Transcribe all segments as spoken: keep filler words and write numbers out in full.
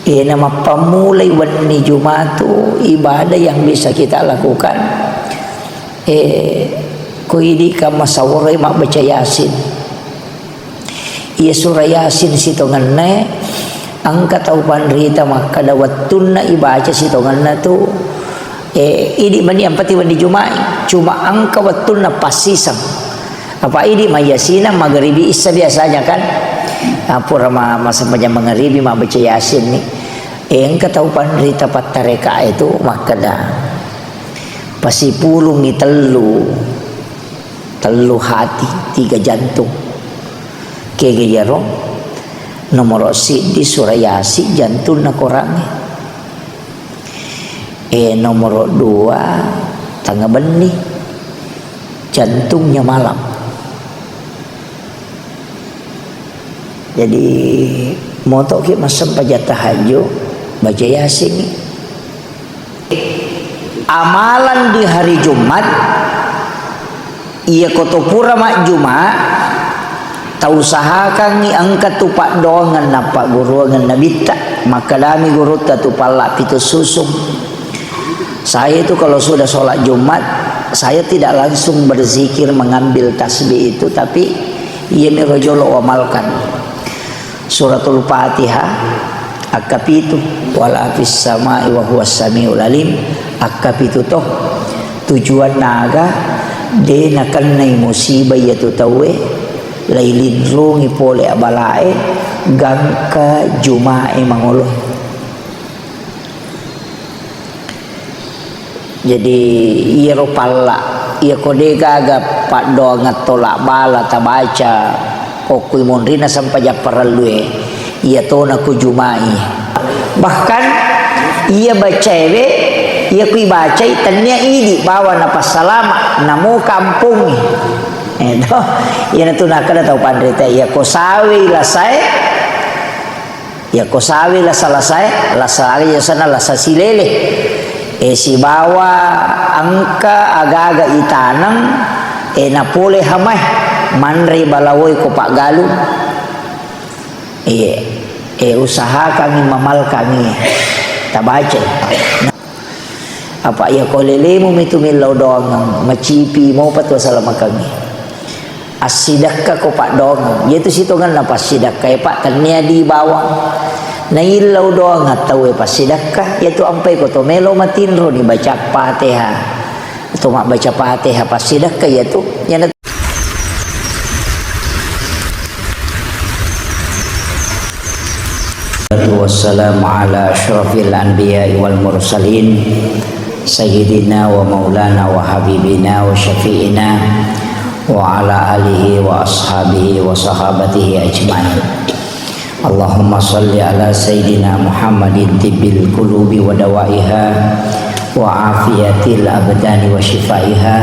Eh, na mappammulai wenni Jumatu, ibadah yang bisa kita lakukan, eh, ko idi ka masawwarai mabbaca Yasin. Iya surah Yasin sitongenna, engka tau panrita makkada wettunna ibaca sitongenna tu, eh, idi mani ampati wenni Jumai, cuma engka wettunna passiseng. Apa idi mayyasina magaribi issa biasanya kan? Ah, pura ma-, massempajang magaribi mabbaca Yasin ni. Eh, engka tau panrita pattareka itu makkada, pasipulungi tellu, tellu hati, tiga jantung. Kega iyaro? Nomoro siddi surah Yasin jantunna Korangnge. Eh, nomoro dua, tengnga benni, jantungnya malam. Jadi, motoki massempajang tahajud, baca Yasin. Amalan di hari Jumat, iya ko to pura majjuma, tausahakangngi engka tu paddoangeng nappagguruangeng Nabitta. Makkedami gurutta tu palla pitu susung. Saya itu kalau sudah sholat Jumat, saya tidak langsung berzikir mengambil tasbih itu, tapi iya miro jolo wamalkan. Suratul Fatihah, akkapitu, wala fis samai wa huwas samiul alim, akkapitu to. Tujuanna aga? De nakennai musibah iyatu tauwe, lailinrungi pole abalae, gangka Jumae mangolo. Jadi, iyaro palla, iyako de gaga paddoangeng tola bala tabaca, ko kui monrina sempajang parellue, iya tona ku Jumai. Bahkan, iya bacaewe, iya kui bacai tennia idi bawa napassalama, namo kampongngi. Eh, to, iyanatu nakkeda tau panrita, iyako sawei lasae, Yako sawi lasa-lasae, lasa aga yasenna lasa silele. E, sibawa engka aga-aga itaneng, e, napole hamae, manre balawoi ko paggalung. E, e, usahakangngi mamalkangngi tabacai. Apa iya ko lelemu mitu millau doangeng, macipi mopa tu asalamakengnge. Assidekka ko paddoangeng, iyatu sitongenna passidekka e, Pak, tennia di bawang. Naillau doangeng tauwe passidekka, iyatu ampai ko to melo matinro ni baca Fatihah. To mabbaca Fatihah passidekka iyatu. Iyana Wassalamu ala asyrafil anbiya'i wal mursalin, sayyidina wa maulana wa habibina wa syafi'ina wa ala alihi wa ashabihi wa sahabatihi ajma'in. Allahumma salli ala sayyidina Muhammadin tibbil qulubi wa dawaiha wa afiyatil abdani wa shifaiha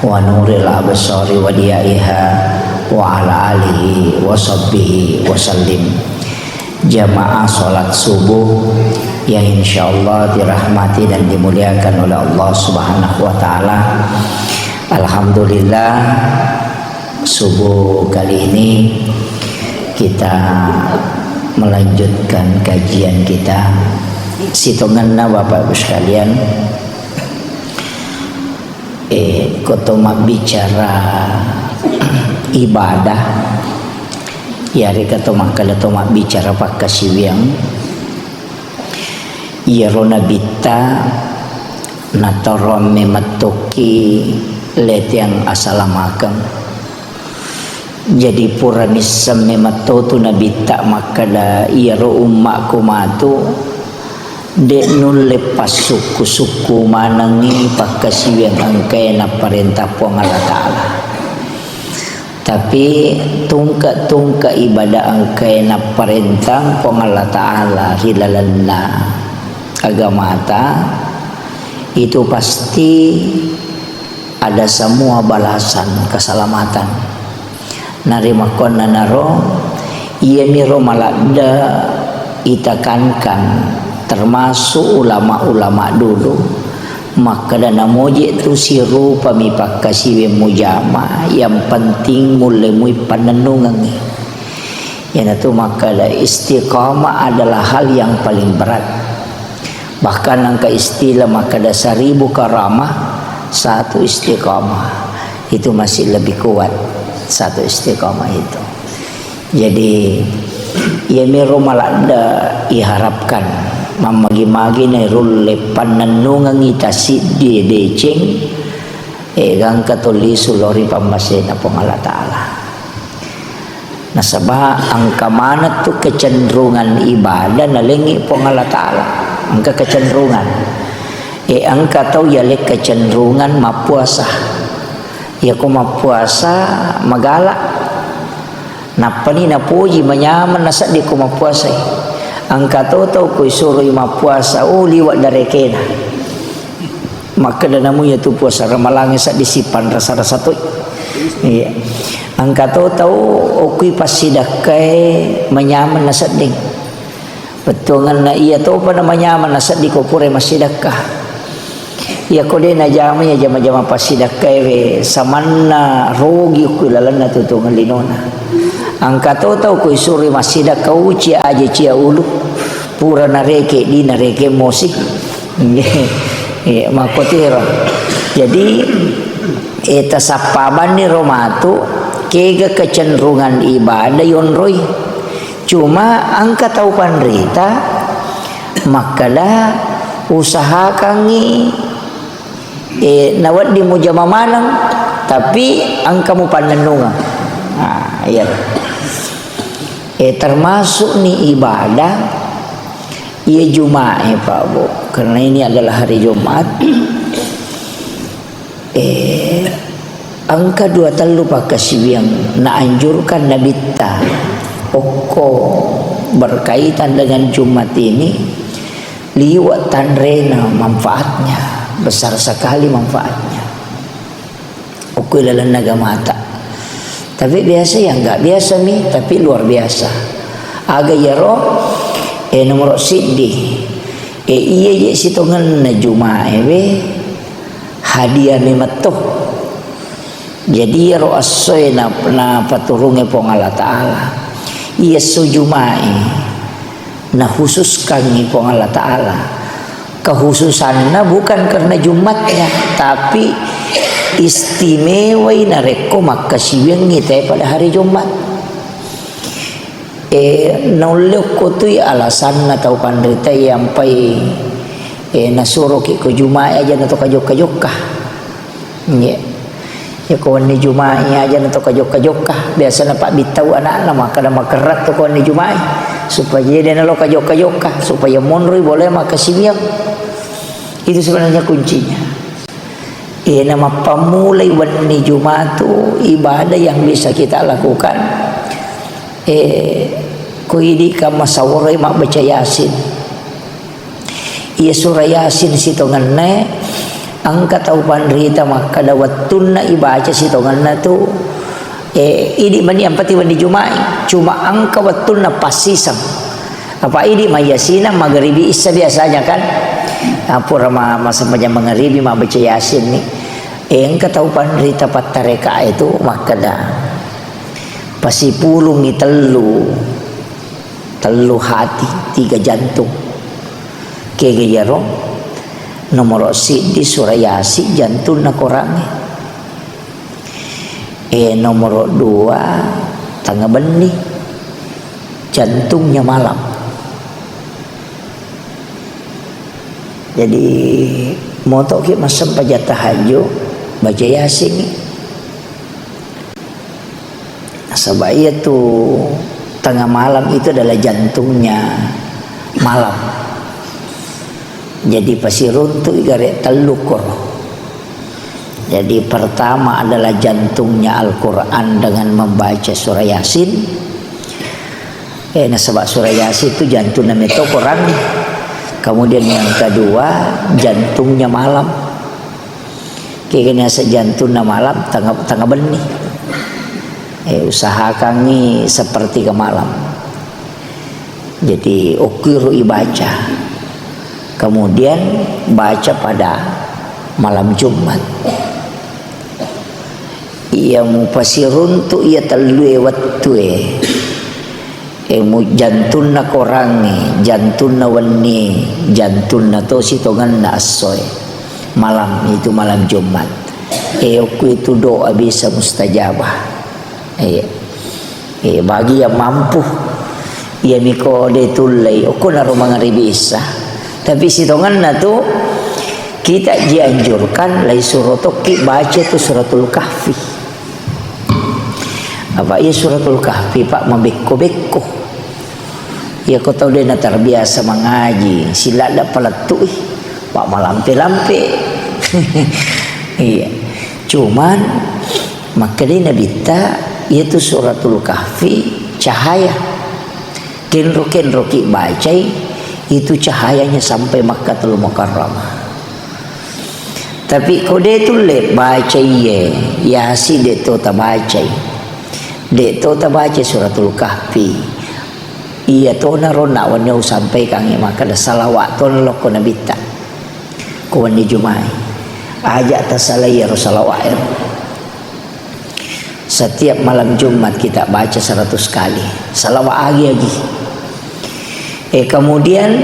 wa nuril absari wa diyaiha wa ala alihi wa sahbihi wa sallim. Jamaah sholat subuh yang insya Allah dirahmati dan dimuliakan oleh Allah Subhanahu wa Ta'ala. Alhamdulillah, subuh kali ini kita melanjutkan kajian kita. Sitongenna, Bapak Ibu sekalian, Eh, ko to mabbicara ibadah, yarega to makkeda to mabbicara pakkasiwiang, iyaro Nabitta natoroang memettokki leteang asalamakeng. Jadi pura nisseng memetto tu Nabitta makkeda, iyaro ummakku matu, de' nulle passukku-sukku manengngi pakkasiwiang engkae napparentah Puang Allah Ta'ala. Tapi tungke-tungke ibadah engkae napparentah Puang Allah Ta'ala ri lalenna agamata, itu pasti ada semua balasan keselamatan. Narimakkuannanaro, iyaniro maladde itekankan, termasuk ulama-ulama dulu, makkeda namoje tu sirupami pakkasiwiang mujama, yang penting mulle mui pannennungengngi. Iyanatu makkeda istiqamah adalah hal yang paling berat. Bahkan engka istilah makkeda seribu karamah, satu istiqamah. Itu masih lebih kuat satu istiqamah itu. Jadi, iyamiro maladde iharapkan. Mammagi-magi nairulle pannennungengngi tasiddi deceng, eh, gangka to lisu lao ri pammasena Puang Allah Ta'ala. Nasaba engka maneng tu kecenderungan ibadah nalengngi Puang Allah Ta'ala. Engka kecenderungan. Eh, engka tau yaleng kecenderungan mappuasa. Iyako mappuasa magala. Nappani napoji manyameng nasedding ko mappuasai. Engka to tau ko isuroi mappuasa, oh, liwa darekena. Makkeda namu iyatu puasa ramalangnge sedding sipanrasa-rasa toi. Iya. Engka to tau okui passidakkae manyameng nasedding. Bettuangenna iya topa namanyameng nasedding ko pura massidakka. Iyako de najama iya jama-jama passidakkaewe samanna rogi ku lalenna tutungeng linona. Engka to tau ko isuroi massidakka uci aja cia ulu. Pura nareke di nareke mosi. Iya, makkotiro. Jadi, eh, tasappabanni ro matu, kega kecenderungan ibadah yonroi. Cuma engka tau panrita makkeda usahakangngi, eh, nawedding mujama maneng, tapi engka mupannennungeng. Nah, iya. Eh, termasuk ni ibadah, iya Jumae, Pak Bu. Karena ini adalah hari Jumat. Eh, engka dua tellu pakkasiwiang naanjurkan Nabitta okko berkaitan dengan Jumat ini, liwa tanrena manfaatnya, besar sekali manfaatnya. Okko lalenna agamata. Tapi biasa ya nggak biasa mi, tapi luar biasa. Aga iyaro, eh, nomoro siddi. Eh, iya je sitongenna Jumae we, hadiah memetto. Jadi iyaro essoe na, napaturunge Puang Allah Ta'ala. Iya esso Jumae, nakhususkangngi Puang Allah Ta'ala. Kekhususanna bukan karena Jumatnya, tapi istimewai narekko makkasiwiangngi te pada hari Jumat. Eh, naulle ukkutui alasanna tau panrita yampai, eh, nasuroki ko Jumae aja nato kajokka-jokka. Nggih. Ya, ko wenni Juma'i aja na to kajokka-jokka. Biasana pabbittau ana'na makkeda makerra to ko wenni Juma'i. Supaya de nalo kajokka-jokka, supaya monroi bola makkasiwiang. Itu sebenarnya kuncinya. Iya, na mappammulai wenni Juma tu ibadah yang bisa kita lakukan. Eh, ko idi ka masawwarai mabbaca Yasin. Iya sura Yasin sitongenna, engka tau panrita makkeda wettunna ibaca sitongenna tu, eh, idi mani ampati wenni Juma'i. Cuma engka wettunna passiseng. Apa idi mayyasina magaribi issa biasanya kan. Nah, pura ma-, massempajang magaribi mabbaca Yasin ni. Eh, engka tau panrita pattareka itu makkeda, pasipulungi tellu. Tellu hati, tiga jantung. Kega iyaro? Nomoro siddi sura Yasin jantunna Korangnge. Eh, nomoro dua tengnga benni, jantungnya malam. Jadi, motoki massempajang tahajud, baca Yasin. Nasaba iyatu tengah malam itu adalah jantungnya malam. Jadi pasiruntu igare tellu koro. Jadi pertama adalah jantungnya Al-Quran dengan membaca surah Yasin. Eh, nasaba surah Yasin itu jantungnya meto Quran. Kemudian yang kedua, jantungnya malam. Kegani asa jantunna malam tengah, tengah benni. Eh, usahakangi sepertiga malam. Jadi, okkiru ibaca. Kemudian baca pada malam Jumat. Iya mupasiruntu iya tellue wettue. E, mu-, jantunna korangnge, jantunna wennie, jantunna to sitongenna essoe. Malam, itu malam Jumat. E, okko itu doa bisa mustajabah. E, e, bagi yang mampu, iya miko de tullei, okko naro mangaribi isa. Tapi sitongenna tu, kita dianjurkan lai suro tokki baca tu Suratul Kahfi. Apa iya Suratul Kahfi, Pak, mabekko-bekko. Iya, ko tau de na terbiasa mangaji, siladda palettui, Pak, malampe-lampe. Iya. Cuman, makkedai Nabitta, iya tu Suratul Kahfi cahaya. Kenro-kenro ki bacai, itu cahayanya sampai Makkatul Mukarramah. Tapi ko de tulle baca iye, Yasin de to tabacai. De to tabaca Suratul Kahfi. Iya tona ro na wenni usampaikangngi makkeda salawat tona lokko Nabitta. Ko wenni Jumae. Aja tasalai ero salawat ero. Setiap malam Jumat kita baca seratus kali. Salawat agi-agi. Eh, kemudian,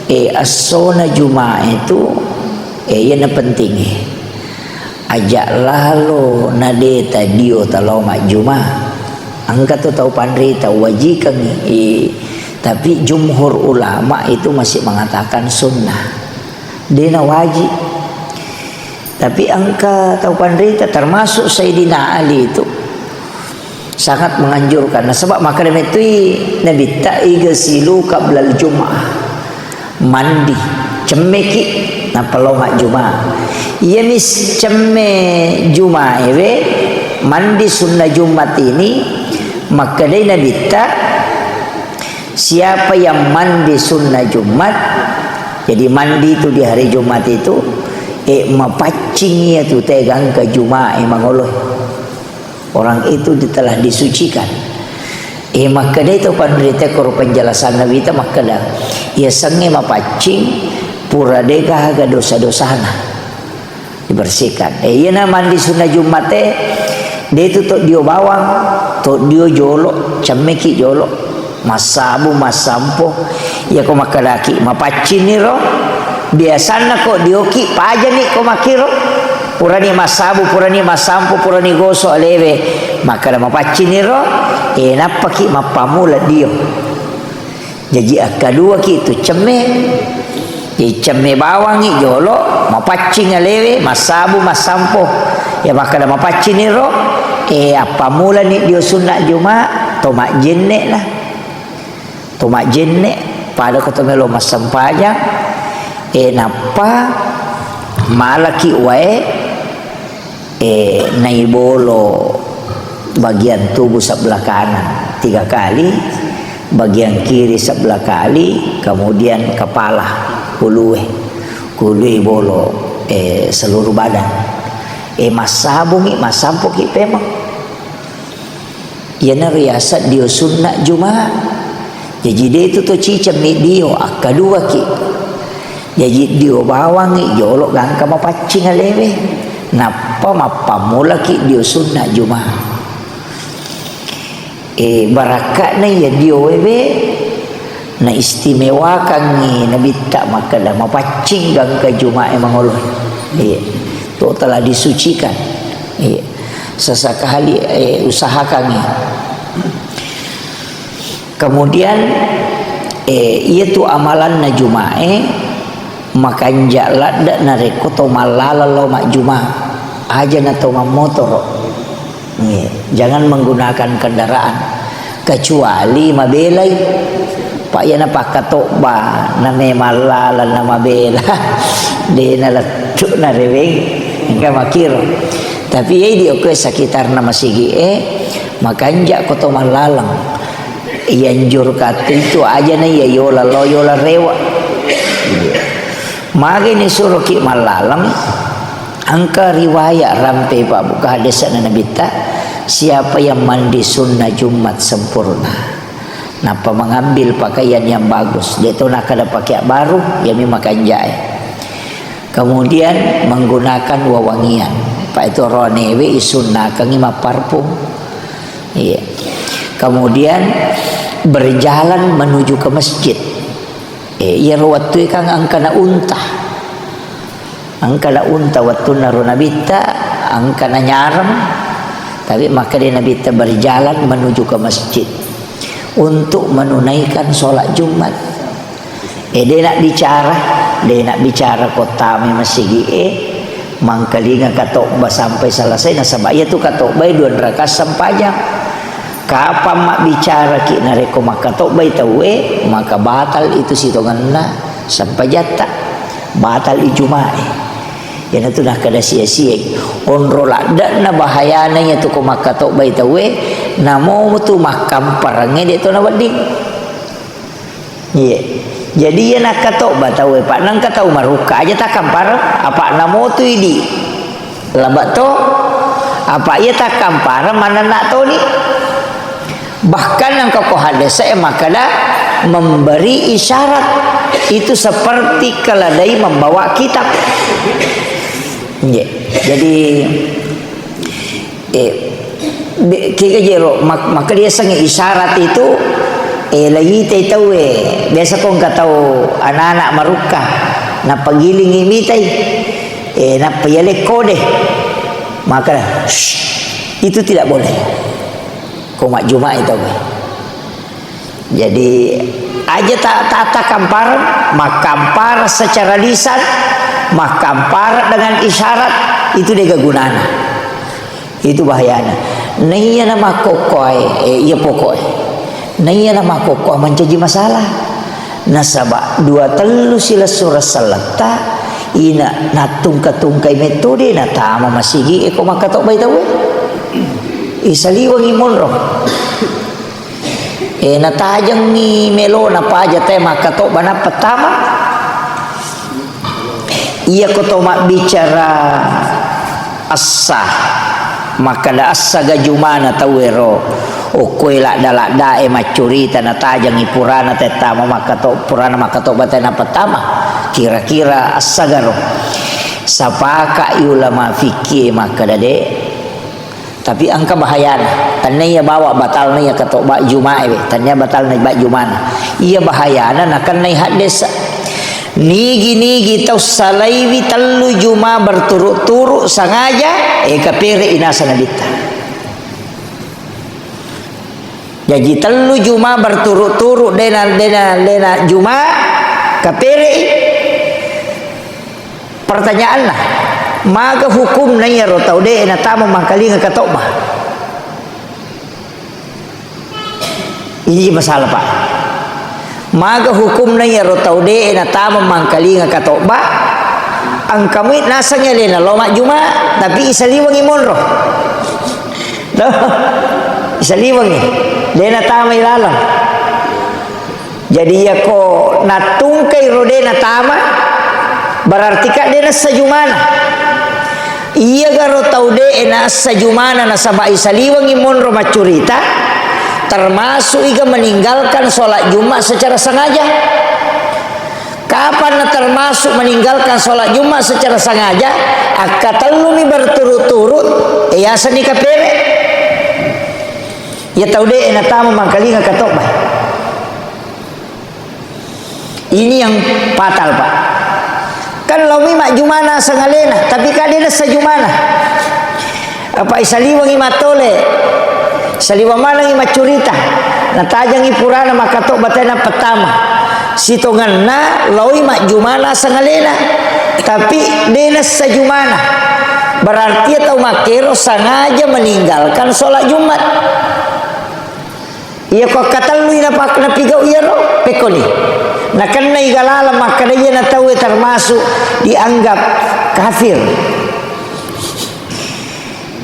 eh, essona Juma itu, eh, iyana penting, eh. Aja lalo nadeta dio talao majjuma. Engka tu tau panrita wajikeng, eh, tapi jumhur ulama itu masih mengatakan sunnah. Dena wajib. Tapi engka tau panrita, termasuk Sayyidina Ali itu, sangat menganjurkan. Nasaba makkeda mettui Nabitta, "Igsilu qablal Jum'ah." Mandi, cemmeki, nappa lao majjuma. Iyami s-, cemme Jumaewe, mandi sunna Jumat ini, makkedai Nabitta, siapa yang mandi sunna Jumat, jadi mandi itu di hari Jumat itu, eh, mapaccing iya tu tegangka Jumae mangolo. Orang itu di-, telah disucikan. Eh, makkedai to panrita koro penjelasan Nabitta makkeda, iya sengnge mapaccing, pura degaga dosa-dosana. Dibersihkan. Eh, iyana mandi sunna Jumat e, de tu to dio bawang, to dio jolo, cemmeki jolo. Massabu, massampo. Iya ko makkedaki, mapaccinni ro. Biasanna ko dioki, pajani ko makkiro. Purani massabu, purani massampo, purani goso alewe. Makkeda mapaccinni ro, eh, nappaki mappammula dio. Jaji akkaduaki tu cemme. Jadi cemme bawangngi jolo, mapaccing alewe, massabu, massampo. Iya makkeda mapaccinni ro, eh, appammulani dio sunna Juma, to majjenne na. To majjenne, pada ko to melo massempajang, eh, nappa malaki wae, eh, naibolo bagian tubuh sebelah kanan tiga kali, bagian kiri sebelah kali, kemudian kepala, kulue, kulue bolo, eh, seluruh badan. Eh, massabungi, massampoki pemeng. Iyana riaseng dio sunna Juma. Jaji de tu to cicemmi dio, akkaduaki. Jaji dio bawangngi jolo gangka mapaccing alewe. Nappa mappammulaki dio sunna Juma. Eh, barakka'na iya dio wewe, na istimewakangngi Nabitta makkeda mapaccing gangka Jumae mangolo. Iya. To telah disucikan. Iya. Sesekali, eh, usahakangngi. Kemudian, eh, iya tu amalanna Jumae, makanja ladde narekko to mallaleng lao majjuma. Aja na to mammotoro. Iya, jangan menggunakan kendaraan kecuali mabelai. Pak, iyana pakkatobba, na memang laleng na mabela. De na lettu na reweng, engka makkiro. Tapi iya di okko sekitarna masigi e, makanja ko to mallaleng. Iyanjurkan itu aja na iya yola lo, yola rewa. Iya. Magi ni suroki mallaleng, engka riwayat rampe pabbuka hadesna Nabitta, siapa yang mandi sunnah Jumat sempurna, nappa mengambil pakaian yang bagus, de to nakkeda pakaian baru, iyami makanjae. Kemudian menggunakan wewangian, pa itu ronewe isunnakangi mapparfum. Iya. Kemudian, Berjalan menuju ke masjid. Eh, iyaro wettue kan engkana unta. Engkana unta wettunna ro Nabitta, engkana nyareng, tapi makkeda Nabitta berjalan menuju ke masjid untuk menunaikan sholat Jumat. Eh, de' nabbicara, de' nabbicara ko tamai masigi'e, mangkalinga katobba sampai selesai, nasaba iyatu katobbae dua rakaat sempajang. Kapang mabbicaraki narekko makkatobbai tauwe, maka batal itu sitongenna sempajatta. Batal ijuma'e. Iyanatu nakkeda sia-siai. Onro ladde'na bahayana iyatu ko makkatobbai tauwe, namo tu makkamparengnge de' to nawedding. Iya. Jadi iya nakkatobba tauwe, Pak, nengka tau marukka aja takkampareng, apa namo tu idi. Laba to, apa iya takkampareng manenna toni. Bahkan engka ko hadese makkeda memberi isyarat itu seperti keledai membawa kitab. Iya. Jadi Eh, be-, kega jero, mak-, maka diasengnge isyarat itu, eh, laitai tauwe. Biasa ko engka tau anak-anak marukka, nappa gilingi mitai, eh, nappa yale kode. Maka, shh, itu tidak boleh. Ko majjumai tauwe. Jadi, aja ta-, ta-, takkampareng, makkampara secara lisan, makkampara dengan isyarat, itu dega gunana. Itu bahayana. Naiya na makkokkoe, eh, iya pokoe. Naiya na makkokkoe mancaji masalah. Nasaba dua tellu silessureng selletta, ina nattungka-tungkai metode natama masigi, eh, ko makkatobbai tauwe. Isaliwengi monro. Eh, natajengngi melona paja te makkatobba nappa tama. Iya ko to mabbicara assa, makkada assa gajumana tauwero, okkoe ladda-laddae maccurita natajengngi purana te tama makkato-, purana makkatobba te nappa tama. Kira-kira assa garo? Sapaka ulama fikih makkada de. Tapi engka bahayana. Tania iya bawa batalna iya katobba Jumae we. Tania batalna ba Jumana. Iya bahayana nakennai haddesa. Nigi-nigi tau salaiwi tellu Juma berturut-turut sengaja, eh, kapere inasa nabitta. Jaji tellu Juma berturut-turut dena, dena, dena Juma kapere i. Pertanyaanna, maga hukumna iyaro tau de'e natama mangkalinga katobba? Ini masalah, Pak. Maga hukumna iyaro tau de'e natama mangkalinga katobba? Engka mui naseng alena lao majjuma, tapi isaliwengi monro. Toh? Isaliwengi. De natamai laleng. Jadi, iyako nattungkai ro de natama, berarti ka de nassa jumana. Iyagaro tau de nassa jumana nasaba isaliwengi monro maccurita, termasuk iga meninggalkan sholat Jumat secara sengaja. Kapan termasuk meninggalkan sholat Jumat secara sengaja? Akkatellumi berturut-turut, eh, yasenni kapere. Iya tau de natama mangkalinga katobba. Ini yang fatal, Pak. Kan laomi majjumana aseng alena, tapi ka de nassa jumana. Apa isaliwengi mattole, saliweng manengi maccurita, natajengi purana makkatobba tena pertama. Sitongenna laoi majjumana aseng alena, tapi de nassa jumana. Berarti tau makkero sengaja meninggalkan sholat Jumat. Iya ko katellui napak-, napigau iyaro, pekkoni. Nakennai galaleng makkeda iyana tauwe termasuk dianggap kafir.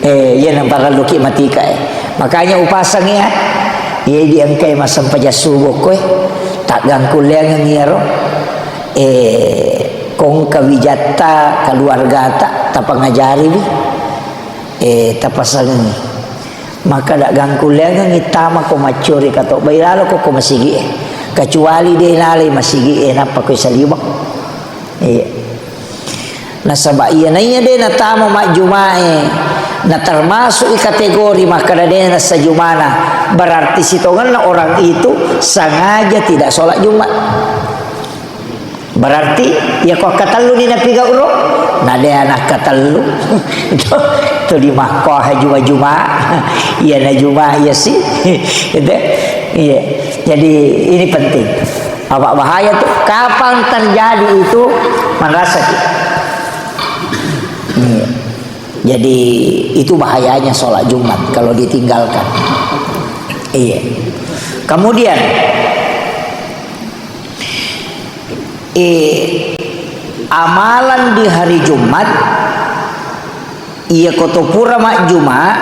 Eh, iyana parelluki matika, eh. Makanya upasang ya. Iya diengkai massempajang subuh koe. Taggangkulleangeng iyaro. Eh, kongka wijatta keluargata tapangajariwi. Eh, tapasangengi. Makkada gangkulleangengngi tama ko maccori katobbai lalo ko, ko masigi'e. Kecuali de nalai masigi'e nappa ko saliweng. Iya. Nasaba iya naiya de natama majjumae, Nah, termasuk i kategori makkeda de' nassa Jumana, berarti sitongenna orang itu sengaja tidak sholat Jumat. Berarti, iya ko akkatellu ni napigau ro, na de' nakkatellu. Itu, itu di makkoha juma-juma. Iya na juma, iya si. Gitu. Iya. Jadi, ini penting. Apa bahaya tuh? Kapan terjadi itu, manrasa ki. Iya. Jadi, itu bahayanya sholat Jumat kalau ditinggalkan. Iya. Kemudian, eh, amalan di hari Jumat, iya ko to pura majjuma,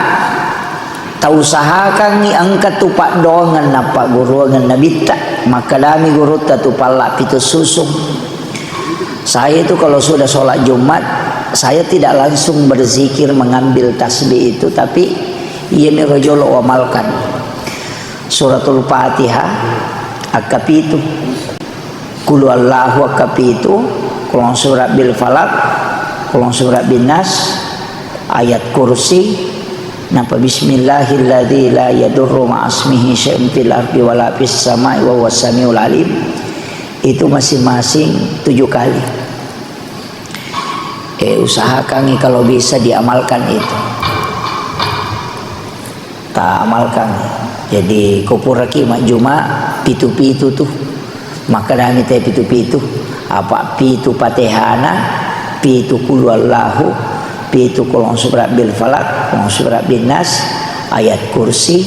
tausahakangngi engka tu paddoangeng nappagguruangeng nabitta. Makkedami gurutta tu palla pitu susung. Saya itu kalau sudah sholat Jumat, saya tidak langsung berzikir mengambil tasbih itu, tapi iya mi ro jolo uamalkan. Suratul Fatihah, akka pitu. Qul huwallahu akka pitu, Qul a'udzu birabbil falaq, Qul a'udzu birabbin nas, ayat kursi, napa bismillahilladzi la yadurru ma'asmihi syai'un fil ardi wala fis sama'i wa huwas samiul alim. Itu masing-masing tujuh kali. Eh, usahakan kalau bisa diamalkan itu. Ta amalkan. Jadi, ko puraki majjuma, pitu-pitu tu. Makkedami te pitu-pitu. Apa pitu Fatihana, pitu Qul huwallahu, pitu Qul a'udzu birabbil falaq, Qul a'udzu birabbin nas, ayat kursi,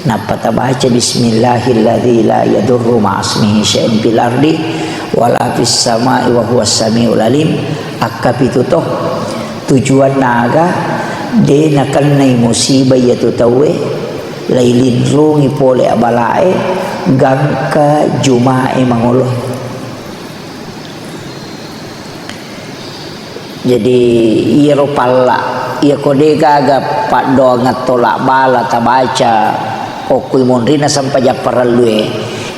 nappa tabaca bismillahilladzi la yadurru ma'asmihi syai'un fil ardi wala fis sama'i wa huwas samiul alim. Akka pitu to. Tujuanna aga? De' nakennai musibah iyatu tauwe, lailinrungi pole abalae, gangka jumae mangolo. Jadi, iyaro palla, iyako de' gaga paddoangeng tolak bala tabaca, okkui monrina sempajang parellue,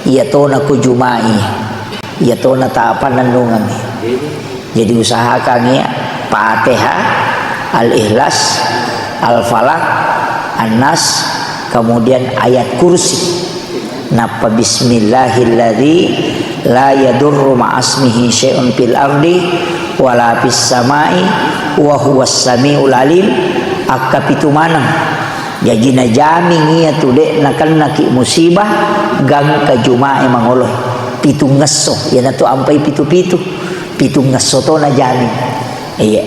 iyatona ko jumai, iyatona ta pannennungengngi. Jadi usahakan ya, Fatihah, Al-Ikhlas, Al-Falaq, An-Nas, kemudian ayat kursi. Nappa bismillahilladzi la yadurru ma'asmihi syai'un fil ardi wala fis sama'i wa huwas samiul alim. Akka pitu maneng. Jaji najaming iya tu de' nakennaki musibah, gangka jumae mangolo. Pitungngesso, iyanatu ampai pitu-pitu. Pitungngesso to najaming. Iya.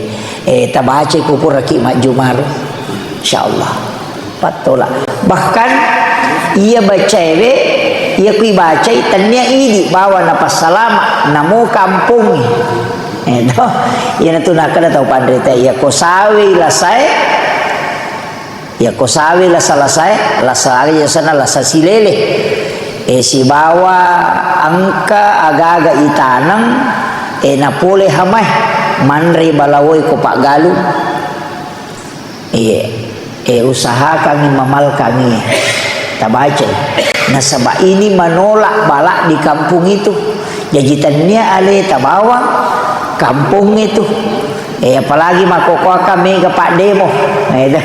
Eh, tabacai ko puraki majjumaro. Insyaallah. Pattola. Bahkan iya bacaewe, iya kui bacai tennia idi bawa napassalama, namo kampongnge. Eh, to. Iyanatu nakkeda tau panrita, iya ko sawei lasae, Iyako sawe lasa-lasae, lasa aga biasana lasa silele. E, sibawa engka aga-aga itaneng, e, napole hamae, manre balawoe ko paggalung. Iye, e, usahakangngi mamalkangngi, tabacai. Nasaba ini menolak bala di kampung itu. Jaji tennia aleta bawang kampung itu. Eh, apalagi makkokkoe kan mega paddemo. Eh, itu.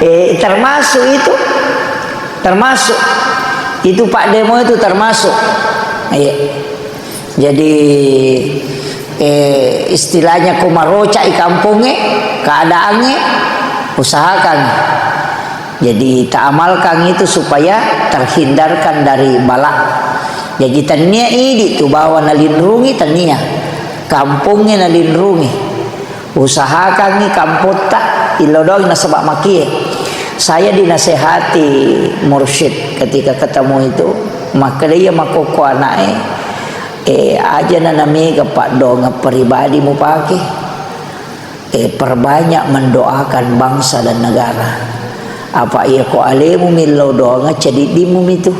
Eh, termasuk itu. Termasuk. Itu paddemo itu termasuk. Iya. Jadi, eh, istilahnya ko maroca i kampongnge, keadaangnge, usahakan. Jadi, taamalkan itu supaya terhindarkan dari bala. Jaji, tennia idi tu bawa nalinrungi, tennia. Kampongnge nalinrungi. Usahakangngi kampotta, illau doang nasaba makie. Saya dinasehati mursyid ketika ketemu itu, makkeda iya makkokko ana'e, eh, aja na namega paddoangeng pribadi mupake. Eh, perbanyak mendoakan bangsa dan negara. Apa iya ko alemu millau doangeng, cediddimu mitu.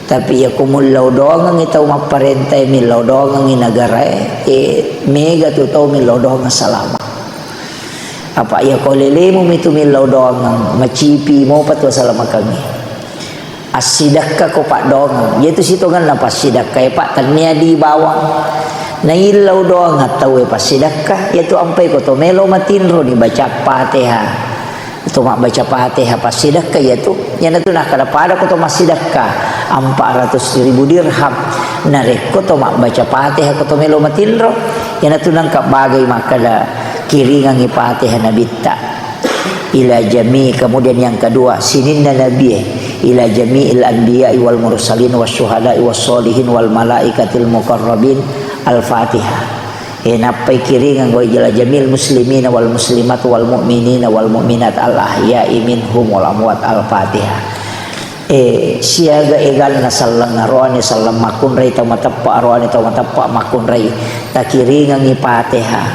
Tapi iya ko mullau doangengngi tau mapparentae, millau doangengngi negarae, eh, mega tu tau millau doangeng salama. Apa iya ko lelemu mitu millau doangeng, macipi mopa tu asalamakengngi. Assidekka ko paddoangeng. Iyatu sitongenna passidekkae, Pak, tennia di bawang. Naillau doangeng tauwe passidekka, iyatu ampai ko to melo matinro ni baca Fatihah. To mabbaca Fatihah passidekka iyatu, iyanatu nakkeda pada ko to massidekka empat ratus ribu dirham. Narekko to mabbaca Fatihah ko to melo matinro, iyanatu nengka bagai makkeda kiringangi Fatihah Nabitta. Ila jami, kemudian yang kedua, sininna nabie, ila jami'il anbiya'i wal mursalin was syuhada'i was sholihin wal malaikatil muqarrabin, Al-Fatihah. E, nappai kiringeng wa ila jamil muslimina wal muslimat wal mu'minina wal mu'minat al ahya'i minhum wal amwat. Al-Fatihah. E, siaga eganna selleng, aroane selleng makkunrai tau mateppa, aroane tau mateppa makkunrai. Takiringengi Fatihah.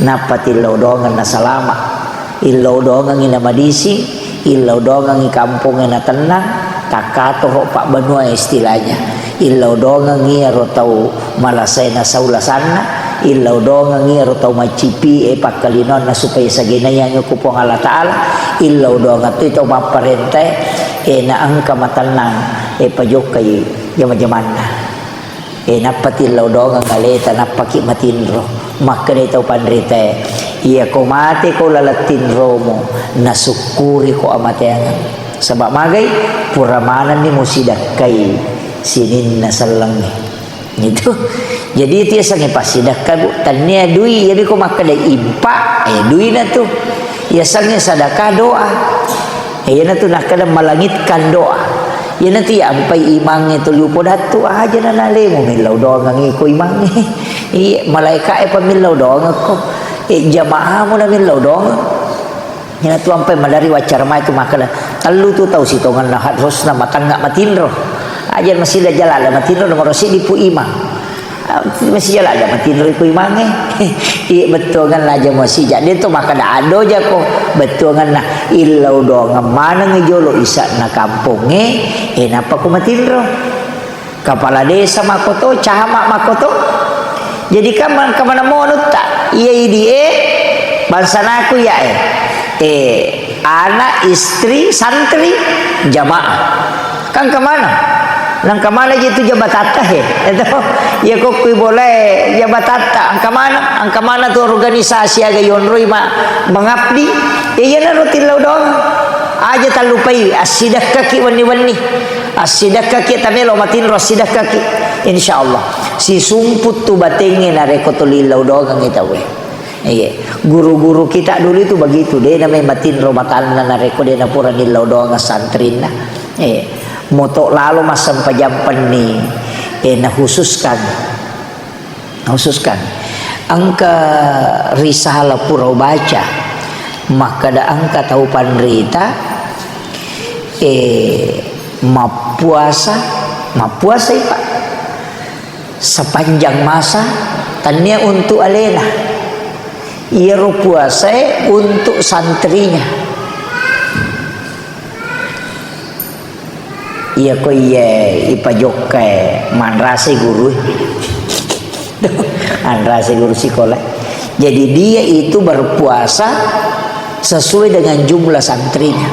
Nappa tillau doangeng nasalama. Illau doangengngi namadising, illau doangengngi kampongnge natennang, takkatoro pabbanuae istilahnya. Illau doangengngi iyaro tau malasae nasau lasanna, illau doangengngi iyaro tau maccipie pakkalinoanna supaya sagenaiangngi ku Puang Allah Ta'ala, illau doangeng toi tau mapparentae, e, naengka matennang, e, pajokkai jama-jamanna. E, nappa tillau doangeng aleta, nappaki matinro. Makkedai tau panritae, "Iyako mateko laleng tinromu, nasukkuriko amateangeng. Saba magai? Pura manenni musidakkai sininna sellengnge." Itu. Jadi itu yasengnge passidakka, Bu. Tannia dui, iyami ko makkeda impa, e, duina tu. Yasengnge sadaka doa. Iyanatu nakkeda melangitkan doa. Iyanatu iya ampai imangnge tuli upodattu, aja nanalemu millau doangengngi ko imangnge. Iya, malaeka'e pa millau doangekko. E, jamaamu na millau doangeng. Iyanatu ampai madari waccara mai tu makkeda, tellu tu tau sitongenna harusna matengnga matinro. Aja masila jalala matinro nomoro siddi pu imang. Ah, masija laja matinroi ku imangnge. Iya, bettuangenna aja masija. De to makkeda ado jako. Bettuangenna illau doangeng maneng jolo isa'na kampongnge, e, nappa ku matinro. Kepala desa makkoto, camat makkoto. Jadi kan man-, kemana monutta? Iya idi e, bangsanaku iya e. E, anak, istri, santri, jamaah. Kan kemana? Nang kemana je tu jabatatta he? Itu. Ya ko kui boleh jabatatta. Angka mana? Angka mana tu organisasi aga yonroi ma mengabdi? Ya, ya naro tillau doang. Aja tallupai, assidakkaki wenni-wenni. Assidakkaki tamelo matinro assidakkaki. Insyaallah. Si sumput tu batengnge nareko tu lillau doang kita we. Iya. Guru-guru kita dulu itu begitu, de namai matinro matanna narekko de napura nillau doang santrinna. Iya. Moto lalo massempajang penni, eh, nakhususkan. Nakhususkan. Engka risalah pura baca, makkeda engka tau panrita, eh, mappuasa, mappuasai, Pak. Sepanjang masa, tannia untuk alena. Iyaro puasae untuk santrinya. Iya ko iye ipajokkai manrasai guru. Anrasai guru sikola. Jadi dia itu berpuasa sesuai dengan jumlah santrinya.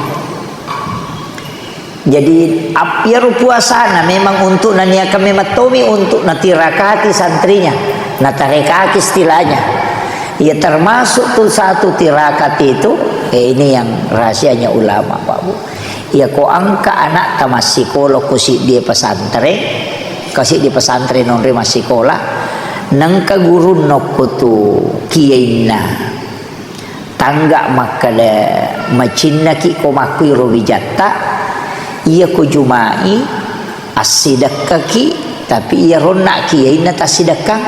Jadi, ap-, iyaro puasana memang untuk naniakan memang tomi untuk natirakati santrinya, natarekaki istilahnya. Ya, termasuk tuh satu tirakat itu, eh, ini yang rahasianya ulama, Pak Bu. Ya, ko engka anakta massikola ko siddi pesantren, ko siddi pesantren nonri massikola, nengka gurunna ko tu kiyainna. Tangga makkeda macinnaki ko makkuiro wijatta, iya ko jumai assidekkaki, tapi iya ronna kiyainna tassidekkang.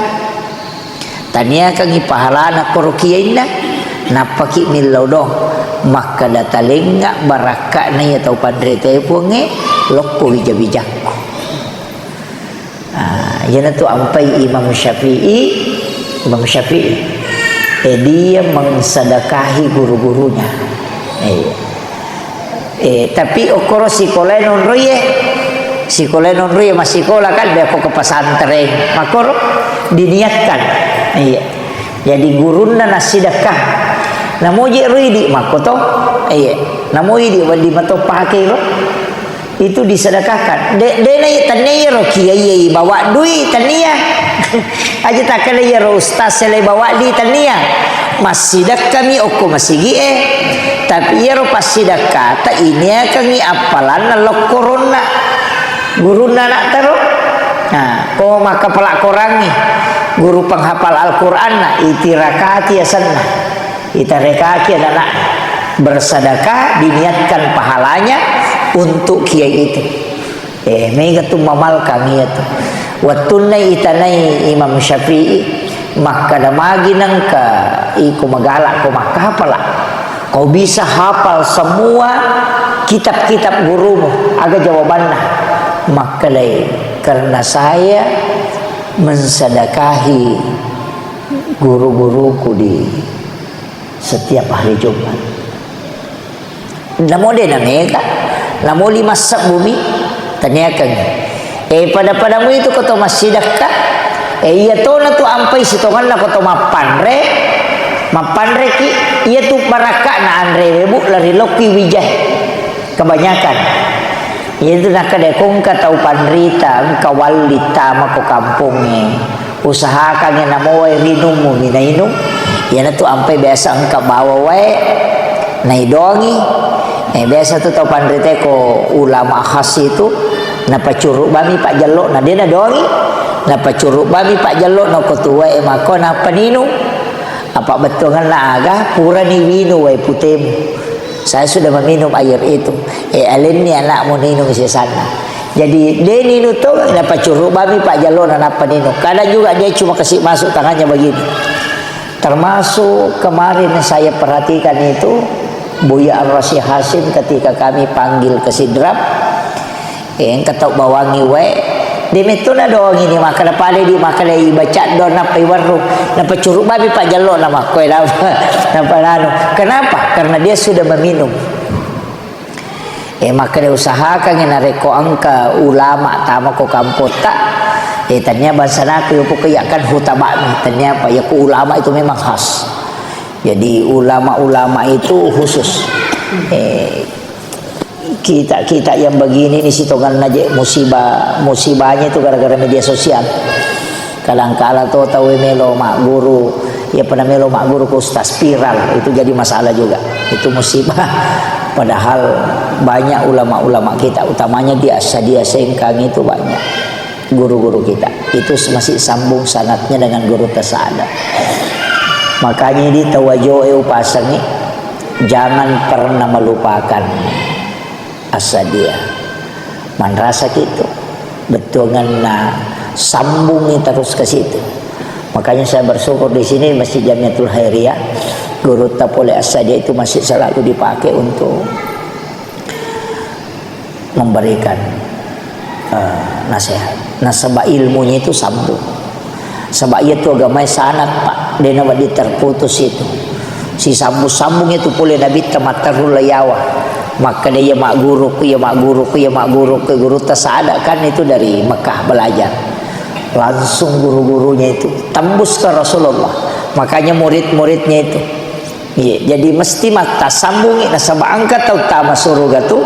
Taniakangi pahalana koro kiyainna, nappaki millau dong, makkeda talengnga barakka'na iya tau panritae Puangnge, lokko wija-wijakku. Ah, iyanatu ampai Imam Syafi'i, Imam Syafi'i. Eh, dia mengsedekahi guru-gurunya. Iya. Eh, tapi okkoro sikolae nonroie, sikolae nonroie massikola kan, de ko ke pesantren. Makkoro diniatkan. Iya. Jadi gurunna nassidekka. Namoji ridi makkoto. Iya. Namoji di wedding mato pakei ro. Itu disedekahkan. De, de na tania iyaro kiai bawa dui tania. Aja takkeda iyaro ustaz sele bawa di tania. Massidekkami okko masigi e. Tapi iyaro passidekkata iniakengngi appalanna lokkoronna. Gurunna anak taro. Nah, ko makkapala korangngi. Guru penghafal Al-Quranna, itirakati asenna. Itarekaki anak-anak bersedekah, diniatkan pahalanya untuk kiai itu. Eh, mega tu mamalkang iya tu. Wettunna itanai Imam Syafi'i, makkada magi nengka iko magalak ko makkapala. Kau bisa hafal semua kitab-kitab gurumu. Aga jawabanna? Makkalai, karena saya mensedekahi guru-guruku di setiap hari Jumat. Namo de na mega, namo lima sebbu mi, taniakengngi. Eh, pada-padamu itu ko to massidekka, eh, iya tona tu ampai sitonganna ko to mappanre, mappanreki, iya tu barakka'na anrewe, Bu, lari lokki wijai. Kebanyakan. Iya tu nakkeda ko engka tau panrita, engka walli tama ko kampongnge. Usahakangngi namo wae rinummu mi nainung. Iyanatu ampai biasa engka bawa wae naidoangi. Eh, biasa tu tau panrita ko ulama khas itu, napacuruk bami pajjello na de nadoangi. Napacuruk bami pajjello na ko tuwae mako nappa ninung. Apa bettuangenna aga purani winu wae putemu. Saya sudah meminum air itu. Eh, alenni anakmu ninung sesanna. Jadi, de ninu to, napacuruk bami pajjello na nappa ninung. Kadang juga dia cuma kasih masuk tangannya begini. Termasuk kemarin saya perhatikan itu, Buya Ar-Rasyid Hasyim ketika kami panggil ke Sidrap, eh, engka tau bawangi wae, de metto na doang ini, makkeda pale di, makkeda ibaca doang nappa iwerru, napacuruk bami pajjello na makkoe, nappa, nappa nanu. Kenapa? Karena dia sudah meminum. Eh, makkeda usahakangngi narekko engka ulama tama ko kampotta, eh, tania bangsanaku yo pokoknya kan hutabami, tania apa, ya ku ulama itu memang khas. Jadi ulama-ulama itu khusus. Eh, kita-kita yang begini ini sitonganna je musibah, musibahnya itu gara-gara media sosial. Kadangkala to tau melo magguru, ya pernah melo magguru ke ustaz viral, itu jadi masalah juga. Itu musibah. Padahal banyak ulama-ulama kita, utamanya di Assadia Sengkang itu banyak guru-guru kita. Itu masih sambung sanadnya dengan guru Tasada. Makanya di tawajoe upasangi, jangan pernah melupakan Assadia. Manrasa kitu. Bettuanganna sambungi terus ke situ. Makanya saya bersyukur di sini Masjid Jamiatul Khairiyah, guru tapole Assadia itu masih selalu dipakai untuk memberikan, eh, nasihat. Nasaba ilmunya itu sambung. Saba iya tu agamae sanad, Pak. De nawedding terputus itu. Sisambung-sambung itu pole Nabitta matteru layawa. Makkeda iya magguruku, iya magguruku, iya magguruku, gurutta Sa'ad kan itu dari Mekah belajar. Langsung guru-gurunya itu tembus ke Rasulullah. Makanya murid-muridnya itu. Iya, jadi mesti mattassambungi nasaba engka tau tama suruga tu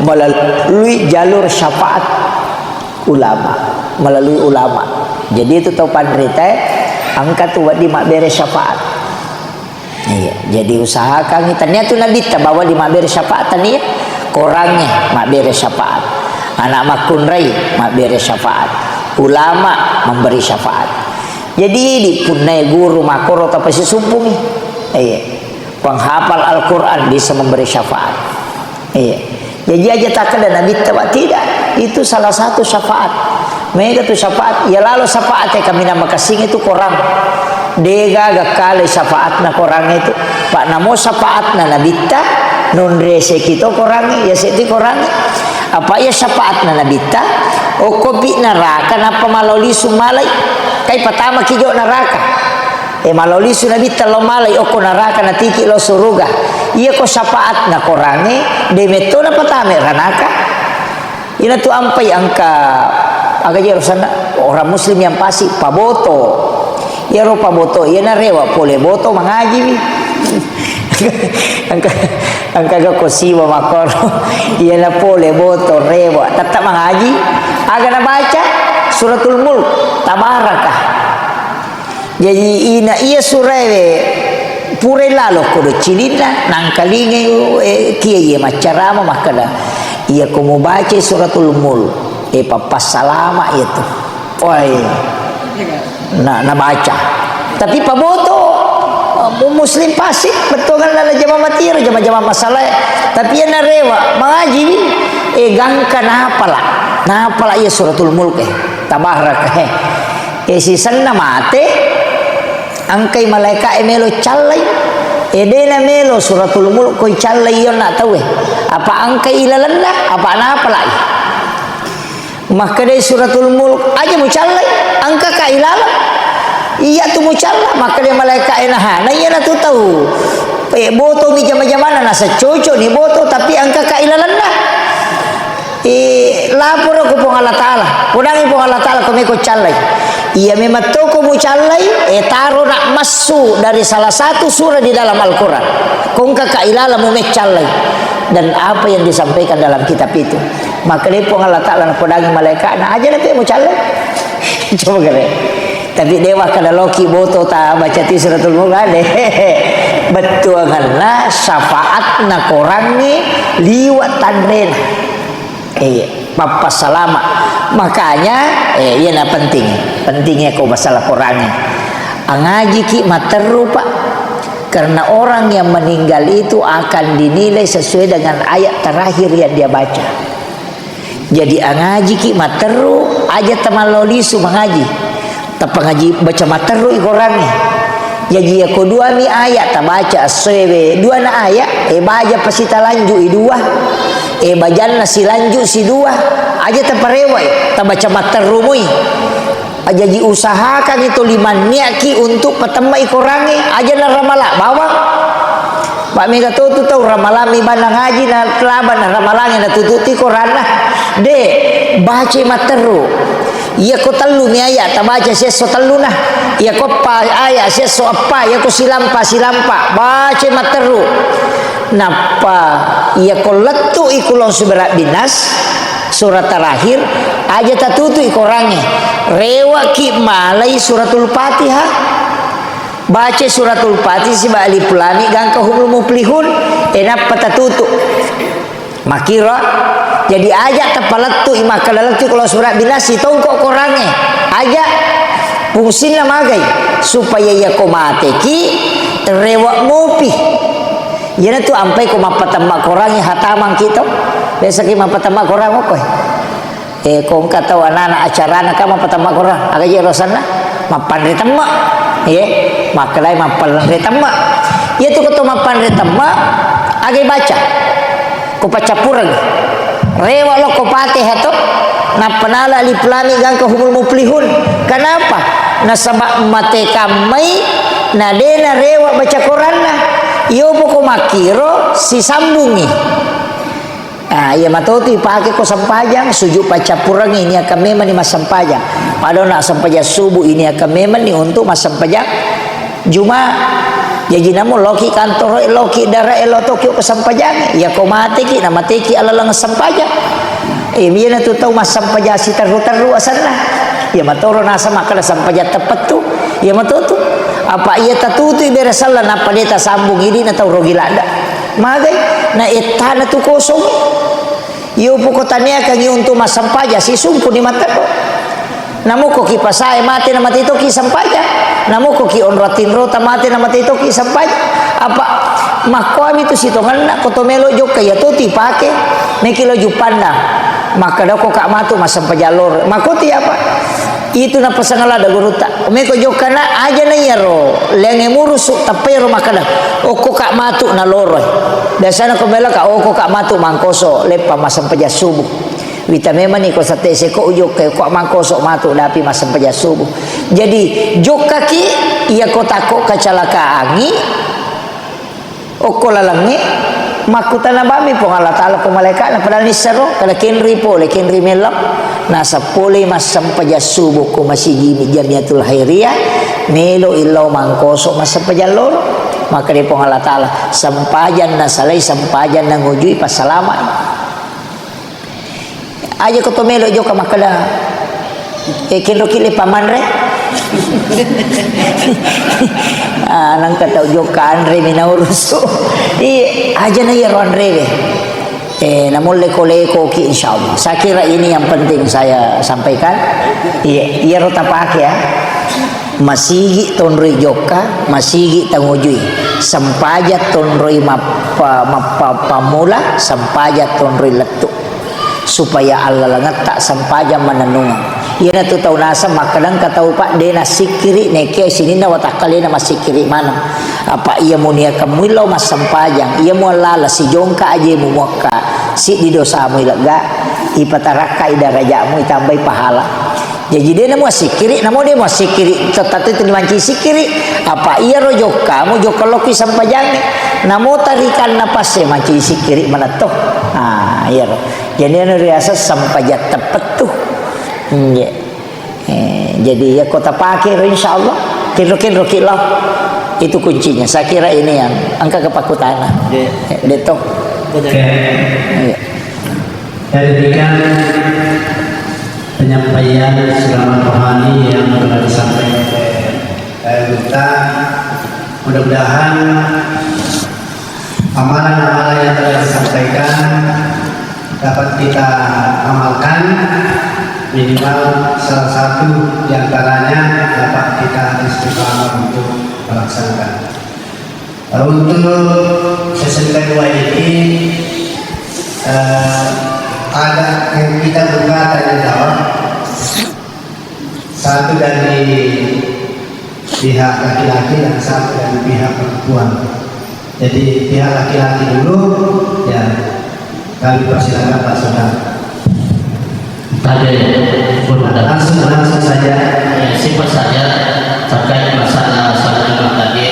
melalui jalur syafaat ulama, melalui ulama. Jadi itu tau panrita, eh, engka tu wedding mabbere syafaat. Iya, jadi usahakan tania tu Nabitta bawa di mabbere syafaat tania, korangnge mabbere syafaat, anak makkunrai mabbere syafaat, ulama memberi syafaat. Jadi di punnai guru makoro tapasisumpungi. Iya. Penghafal Al-Quran bisa memberi syafaat. Iya. Jadi aja takkeda Nabitta, Pak, tidak. Itu salah satu syafaat. Mega tu syafaat. Ya lalo syafaat ya kami nama kasing itu korang. Dega gakkale syafaatna korang itu. Pak, namo syafaatna Nabitta, nonrese kito korang, ya seddi korang. Apa ya syafaatna Nabitta? Okko pi neraka nappa maloli sumalai. Kai patama kijo neraka. E, malao lisu Nabitta lao malai okko naraka natiki lao suruga. Iyako syafaatna korangnge, de metto napatama ranaka. Inatu ampai engka aga je rosanna orang muslim yang pasti paboto. Iyaro paboto, iya narewa pole boto mangajiwi. Engka, engka ga ko siwa makkoro. Iyana pole boto rewa. Tetap mangaji. Aga nabaca? Suratul Mulk. Tabaraka. Jaji ina iya suraewe pura lalo kodo cilinna, nangkalingai, eh, kiai iya maccarama makkeda, iya ko mubacai Suratul Mulk, eh, pappassalama iya tu. Wai. Na, nabaca. Tapi paboto, eh, mu-, muslim pasti bettuangan lala jama matiro, jama-jama masalah. Tapi iya narewa, mangaji wi, eh, gangka napala. Napala iya Suratul Mulk, eh. Tabaraka, eh. Eh, sisenna mate, engkai malaeka'e melo callai. Eh, de'na melo Suratul Mulk koi callai iyonna tauwe. Apa engkai ilalenna, apa napalai. Makkedai Suratul Mulk, aja mucallai, engkaka ilaleng. Iya tu mucalla, makkedai malaeka'e, naha. Na iyana tu tau. Eh, boto mi jama-jamana, nasa cocok ni boto, tapi engkaka ilalenna. Eh, laporo ko Puang Allah Ta'ala. Podangi Puang Allah Ta'ala ko meko callai. Iya memang toko mucallai, eh, taro nak massu dari salah satu surah di dalam Al-Quran. Kongka ka ilala mu meccallai. Dan apa yang disampaikan dalam kitab itu. Maka dia Puang Allah Ta'ala napodangi malaikatna, aja na pe mucallai. Coba kere. Tapi dewa kada loki boto ta baca ti Suratul Mulk, de. Bettuanganna syafaatna korangnge liwa tanrena. Eh, pappassalama. Makanya, eh, iyana penting. Pentingnya ko masalah korangnge. Angajiki matteru, Pak. Karena orang yang meninggal itu akan dinilai sesuai dengan ayat terakhir yang dia baca. Jadi angajiki matteru, aja tamallo lisu mangaji. Tapangaji baca matteru i korangnge. Jaji yako duami ayat tabaca essoewe, duana ayat, e baja pasitalanju i dua. E bajanna silanju si dua. Aja taparewai, tabaca matteru mui. Jaji usahakan itu limanniaki untuk patemma i korangnge, aja naramala bawang. Pak mega to tu tau ramalang mi bana ngaji na laba na ramalangnge na tututi koranna. De, baca matteru. Iya ko tellu mi ayat tabaca siesso telluna. Iya ko eppa ayat siesso eppa, iya ko silampa silampa. Baca matteru. Nappa iya ko lettu i kulon suberat binas, surat terakhir, aja tatutu i korangnge. Rewaki malai suratul Fatihah. Baca suratul Fatihah siba alif lam mim gangka humul muflihun, e nappa tatutu. Makiro, jadi aja tapalettu i makkeda lettu kalau surat binas sitongko korangnge. Aja fungsinna magai supaya iya ko mateki rewa mupi. Iyana tu ampai ko mappatemma korangnge hatamang kito. Biasa ki mappatemma korang okko. Eh, ko engka tau anak-anak acarana ka mappatemma korang, aga je rosanna? Mappanre temma. Ye, makkedai mappanre temma. Iya tu ko to mappanre temma, aga baca? Ko paccappureng. Rewa lo ko Fatihah to, nappa nala alif lam mim gangka humul muflihun. Kenapa? Nasaba mate kammai na dena rewa baca koranna. Iyo poko makkiro sisambungi. Ah, iya matotu ipake ko sempajang, sujud paccappurengngi ini akan memang ni massempajang. Padona sempajang subuh ini akan memang ni untuk massempajang Juma. Jaji namu loki kantoro, loki dara, lo toki ko sempajang. Iya ko mateki, na mateki alaleng sempajang. Eh, iyana tu tau massempajang siterru-terru asenna. Iya matoro nasa makkeda sempajang teppettu. Iya matotu. Apa iya tatutu ibere sella nappa de tasambung idi na tau rogi ladda. Magai, na ettana tu kosong. Iyo poko taniakangi untuk massempajang, sisumpu ni matteru. Namukko ki pasae mate na mate toki sempajang. Namukko ki onro tinrota mate na mate toki sempajang. Apa makkoami tu sitongenna ko to melo jokka iya to tu ipake. Meki lo juppandang. Makkeda ko ka matu massempajang loro. Makoti apa? Itu napasang ladda gurutta. Meko jokkana aja na iyaro, leangnge murusu, tappa iyaro makkeda, okko ka matu naloroi. Biasana ko melo ka, okko ka matu mangkoso, leppa massempajang subuh. Wita memang ni ko sate seko ujokka, okko mangkoso matu dapi massempajang subuh. Jadi, jokkaki, iya ko takko kecelakaan, Okko lalengnge, makkutana bammi Puang Allah Ta'ala ko malaika'na, padahal nissero, kada kenri pole, kenri mellau. Nasaba pole massempajang subuh ko masigi Jamiatul Khairiyah, melo illau mangkoso massempajang loro. Makkeda Puang Allah Ta'ala, sempajang nasalai, sempajang nangujui, passalamai. Aja ko to melo jokka makkeda, eh, kenro ki le pamanre. Ah, nangka tau jokka anre mi naurusu. Iya, aja na iya ro anrewe. Eh, namulle ko leko ki, insyaallah. Saya kira ini yang penting saya sampaikan. Iya, iya ro tapake ya. Masigi tonroi jokka, masigi tangujui. Sempaja tonroi mappa-, mappa-, pammula, sempaja tonroi lettu. Supaya allalengetta sempaja manennungeng. Iyanatu tau naseng makkeda engka tau, Pak, de nassikkiri, nekia sininna watakkalena massikkiri maneng. Apa iya muniakeng muillau massempajang, iya muallala sijongka aje mumuakka, siddi dosamu ilegga, ipatarakkai darajatmu, itambai pahala. Jaji, de namu assikkiri, namo de mu assikkiri, tette tu dimanci sikkiri. Apa iyaro jokkamu, jokka lokki sempajangnge. Namo tarikanna passe manci sikkiri manetto. Ah, iyaro. Jadi, anu riaseng sempajang teppettu. Nggih. Eh, jadi, iya ko tapake ro, insyaallah. Kenro-kenro ki lo. Itu kuncinya. Saya kira ini yang engka kepakkutana. Nggih. Eh, detto. Oke. Iya. Saya demikian penyampaian ceramah rohani yang telah disampaikan oleh Pak Duta. Mudah-mudahan amalan-amalan yang telah disampaikan dapat kita amalkan, minimal salah satu di antaranya dapat kita istiqamah untuk melaksanakan. Untuk sesi kedua ini, eh, ada yang kita buka tanya jawab. Satu dari pihak laki-laki dan satu dari pihak perempuan. Jadi, pihak laki-laki dulu, ya, kami persilakan Pak Saudara. Tadi pun ada. Langsung, langsung saja. Eh, singkat saja terkait masalah salat Jumat tadi.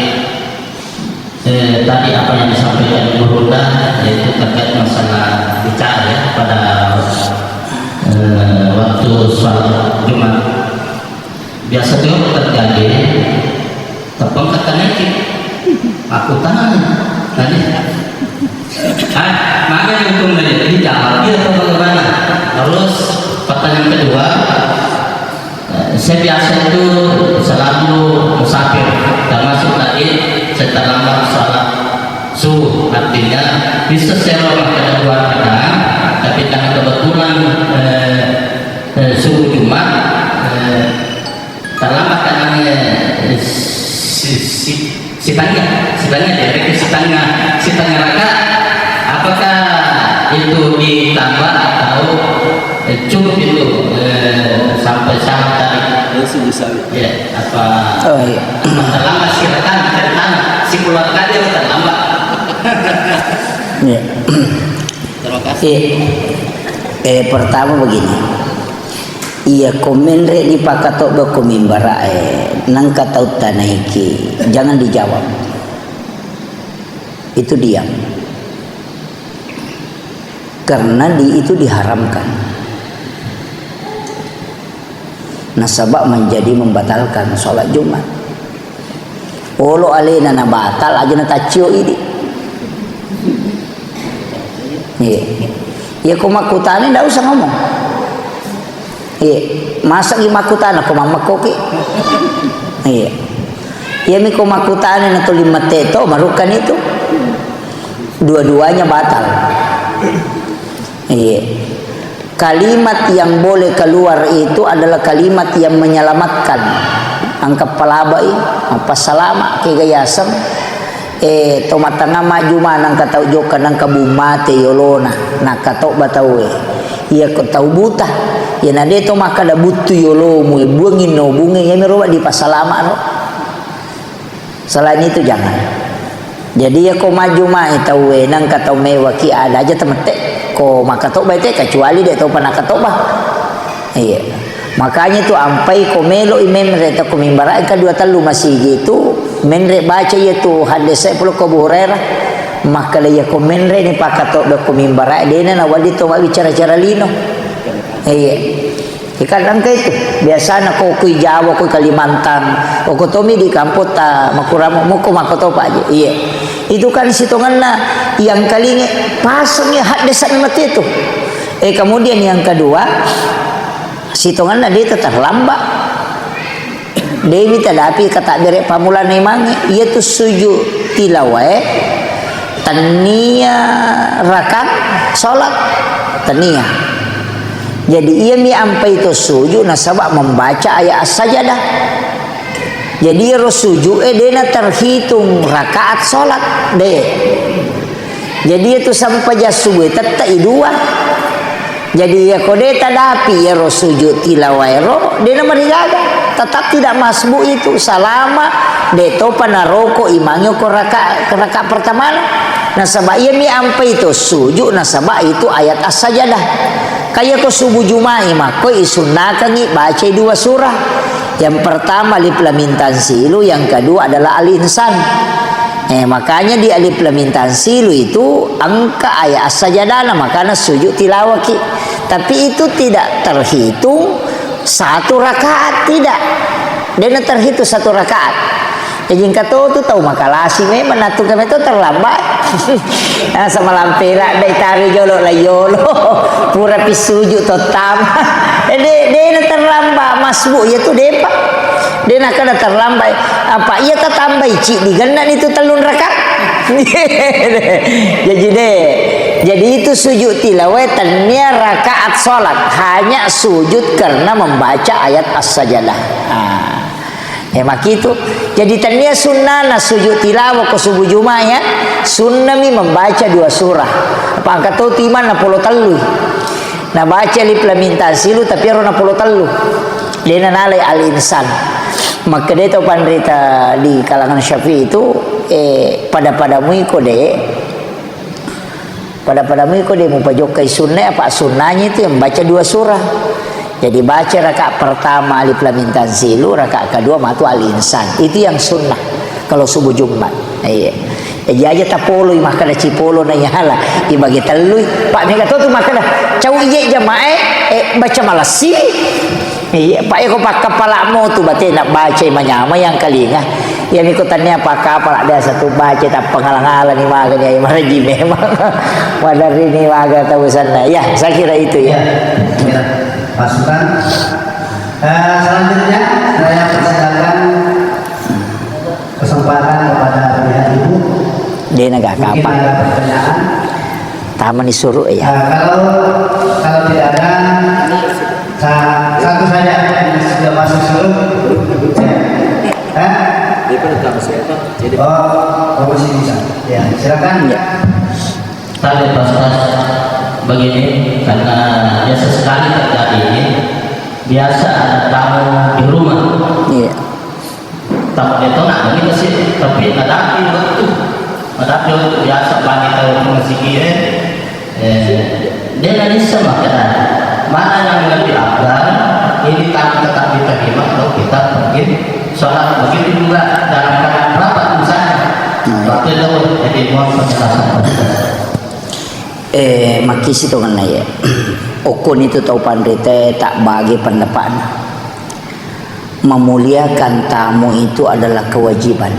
Eh, tadi apa yang disampaikan Ibu Runda, yaitu terkait masalah bicara, ya, pada, eh, waktu sholat Jumat. Biasa juga terjadi, tepang kata naik, aku tahan. Tadi, ah, mana yang untung tadi? Dijawab dia atau bagaimana? Terus pertanyaan kedua, Eh, saya biasa itu selalu musafir, termasuk tadi saya terlambat sholat subuh. Artinya, bisa saya makan dua rakaat, tapi karena kebetulan, eh, eh, subuh Jumat, eh, terlambat karena, eh, si, si, Setengah, setengah, ya, itu setengah, setengah rakaat. Apakah itu ditambah atau, eh, cukup itu, eh, sampai salam tadi? Ya, sudah salam. Ya, apa, oh, iya, apa terlambat si rakaat, kita tanya. Si keluarga dia terlambat. Iya. Terima kasih. Iya. Eh, pertama begini. Iya, ko menre ni pakatobba ko mimbara'e, nangka tau tanaiki, jangan dijawab. Itu diam. Karena di, itu diharamkan. Nasaba menjadi membatalkan sholat Jumat. Olo alena na batal, aja na taccio idi. Iya. Iya, ko makkutana, ndak usah ngomong. Iya. Masa ki makkutana, ko mammekko ki. Iya. Iya, mi ko makkutana na tuli mette to, marukkan itu. Dua-duanya batal. Iya. Kalimat yang boleh keluar itu adalah kalimat yang menyelamatkan. Engka palabai, apa salama, kega yaseng. Eh, to matanga maju manang ka tau jokka nang ka bung mate yolona, nakatobba tauwe. Iya ko tau buta, iya na de to makkada buttu yolomu, buangi no bunge, iya mi roba dipasalama no. Selain itu jangan. Jadi, iya ko maju mai tauwe, nangka tau mewaki ada aja temette. Ko makatobba te, kecuali de tau pernah katobba. Iya. Makanya itu ampai ko melo i menre to ko mimbara, engka dua tellu masigi itu menre baca iya tu hadis saya pulo ko Abu Hurairah. Makkada iya ko menre ni pakatobba ko mimbara, dena na wali to mabbicara-cara lino. Iya. Ikan engka itu, biasana ko kui Jawa, kui Kalimantan, oko tomi di kampung ta makuramo, moko mako topa aja. Iya. Itu kan sitonganna yang kalinge pasengi haddesak mati itu. Eh, kemudian yang kedua, sitonganna dia terlambat. Dewi tadapi kata bere pamulana imangnge, iya tu sujud tilawae, tennia rakang salat, tennia. Jadi, iyami ampai to sujud nasaba membaca ayat as-sajadah. Jadi, iyaro sujud e dena terhitung rakaat salat, de. Jadi, iyatu sampajang subuh e tette i dua. Jadi, iyako de tadapi iyaro sujud tilawaero, de namarigaga. Tetap tidak masbuk itu, salama de topa naroko imangnge ko raka, raka pertamana. Nasaba iyami ampai to sujud, nasaba itu ayat as-sajadah. Kaya ko subuh Juma'i makkoi isunnakangi bacai dua surah. Yang pertama Alif Lam Mim Tanzilu, yang kedua adalah Al-Insan. Eh, makanya di Alif Lam Mim Tanzilu itu engka ayat as-sajadana, makana sujud tilawaki. Tapi itu tidak terhitung satu rakaat, tidak. Dena terhitung satu rakaat. Jaji engka to tu tau makalasi memang, nattu kami to terlambat. Ah, sama lampera dai tari jolo la yolo. Pura pi sujud to tama. Eh, de, dena terlambat masbuk ya tu depa. Dena kada terlambat. Apa iya tatambai ciddi genna ni tu tellung rakaat. Jaji de. Jadi itu sujud tilawah tennia rakaat salat, hanya sujud karena membaca ayat as-sajadah. Ah. Eh, makitu. Jadi, tennia sunnana sujud tilawah ko subuh Jumat, ya. Sunnami membaca dua surah. Apa engka to timan napolo tellu. Nabaca Alif Lam Mim Tanzilu, tapi ero napolo tellu. Dena nalai Al-Insan. Makkeda to panrita di kalangan Syafi'i itu, eh, pada-pada muiko de. Pada-pada muiko de mupajokkai sunnah, apa sunnahnya itu yang baca dua surah. Jadi baca rakaat pertama Alif Lam Mim Tanzilu, rakaat kedua matu Al-Insan. Itu yang sunnah kalau subuh Jumat. Iya. Jadi aja tapoloi makkeda cipolo na yala. Ibagi tellui. Pak mega to tu makkeda, "Cau iye jamae, eh, baca malassi." Iya, Pak, iko pakkapala'mu tu bate na baca manyama yang kalinga. Iya, miko tania pakkapala biasa tu baca tappa ngalang-alang ni magani ai maraji memang. Madarri ni maga tau sanna. Ya, saya kira itu ya. Ya, ya. Pasukan. Eh, selanjutnya saya persilakan kesempatan kepada pihak ibu. Dia negak Mungkin kapal. Ada pertanyaan. Taman disuruh ya. Nah, kalau, kalau tidak ada, sa-, satu saja yang sudah masuk dulu. Ya. Hah? Dia pada tamu siapa? Jadi Oh, kamu sini, Sa. Ya, silakan. Ya. Tadi pas-pas begini, karena biasa sekali terjadi ini, biasa ada tamu di rumah. Iya. Tamu itu nak kita sih, tapi nadapi waktu. Nadapi waktu biasa bagi tahu masih kira. Eh, dia nggak bisa makan. Mana yang lebih afdal? Ini kami tetap diterima kalau kita mungkin sholat begitu juga dalam keadaan rapat misalnya. Hmm. Waktu itu jadi mohon penjelasan. Eh, makisi tu kena ya. Okon itu tau panrita tak bagi pendapatna. Memuliakan tamu itu adalah kewajiban.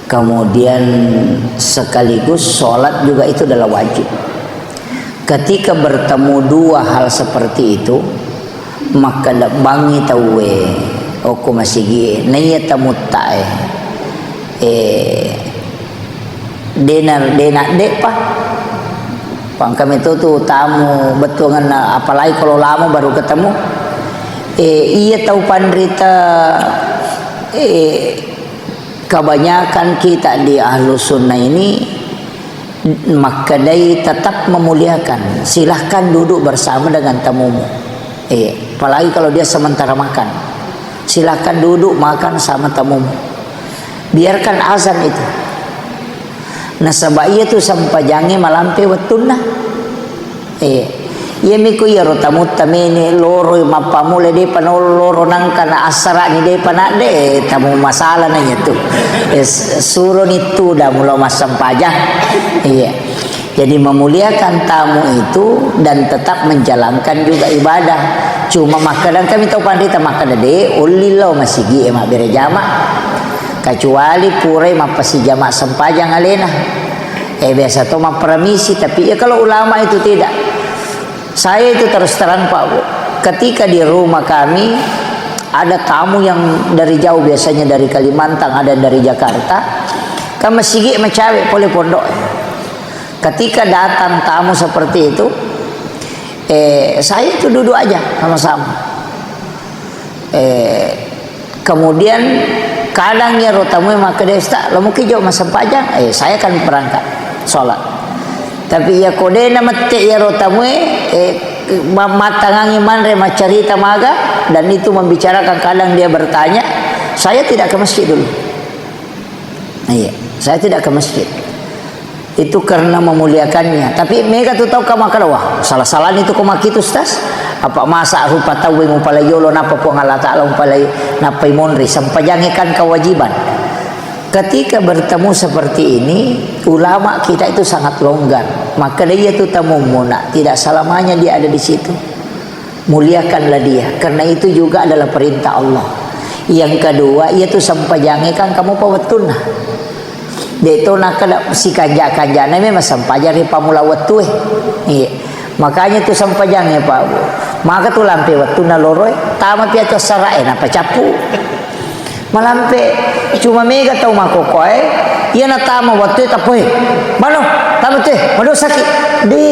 Kemudian sekaligus sholat juga itu adalah wajib. Ketika bertemu dua hal seperti itu, maka lebbangi tauwe, okko masigie, naiya tamuttae. Eh, dena, dena depa. Pangkami tu, tu tamu bettuanganna, apalagi kalau lama baru ketemu. Eh, iya tau panrita, eh, kebanyakan kita di ahlu sunnah ini makkedai tetap memuliakan. Silahkan duduk bersama dengan tamumu. Eh, apalagi kalau dia sementara makan. Silahkan duduk makan sama tamumu. Biarkan azan itu. Nasaba iya tu sempajangnge malampe wettunna. Eh, iyami ko iyaro tamutta mene loro mappammula depa na loro nangka na assara'ni depa nadde, eh, tamu masalah na iya tu. Eh, s-, suroni tudang mulo massempajang. Iya. Jadi, memuliakan tamu itu dan tetap menjalankan juga ibadah. Cuma makkeda kami tau panrita makkeda, "De, ulli lao masigi e mabbere jama." Kecuali purai mappasijama sempajang alena. Eh, biasa to mapperamisi, tapi ya kalau ulama itu tidak. Saya itu terus terang, Pak Bu, ketika di rumah kami ada tamu yang dari jauh, biasanya dari Kalimantan, ada yang dari Jakarta, kan masigi macawe pole pondok. Ketika datang tamu seperti itu, eh, saya itu duduk aja sama-sama. Eh, kemudian kadang iyaro tamue makkeda, "Ustaz, lamuki jo massempajang?" Eh, saya kan berangkat sholat. Tapi iya ko de namette iyaro tamue, eh, ma-, mattangangi manre, maccarita maga, dan itu membicarakan, kadang dia bertanya, saya tidak ke masjid dulu. Iya, saya tidak ke masjid. Itu karena memuliakannya. Tapi mega tu tau ka makkeda, "Wah, salah-salah ni tu ko makkitu, Ustaz. Apa masa rupa tauwe mupalai yolo, napa Puang Allah Ta'ala mupalai, nappai monri, sempajangnge kan kewajiban." Ketika bertemu seperti ini, ulama kita itu sangat longgar. Makkeda, "Iya tu tamummu, Nak, tidak selamanya dia ada di situ." Muliakanlah dia, karena itu juga adalah perintah Allah. Yang kedua, iya tu sempajangnge kan kamu pa wettunna. De to nakkeda sikanja-kanjana memang sempajang ri pammula wettue. Iya. Makanya tu sempajangnge, Pak Bu. Maka tu lampe wettunna loroe, tama pi atu assarae, nappa cappu. Malampe, cuma mega tau makkokkoe, iya natama wettue tappoe. Mano, tama tue, madosaki. De.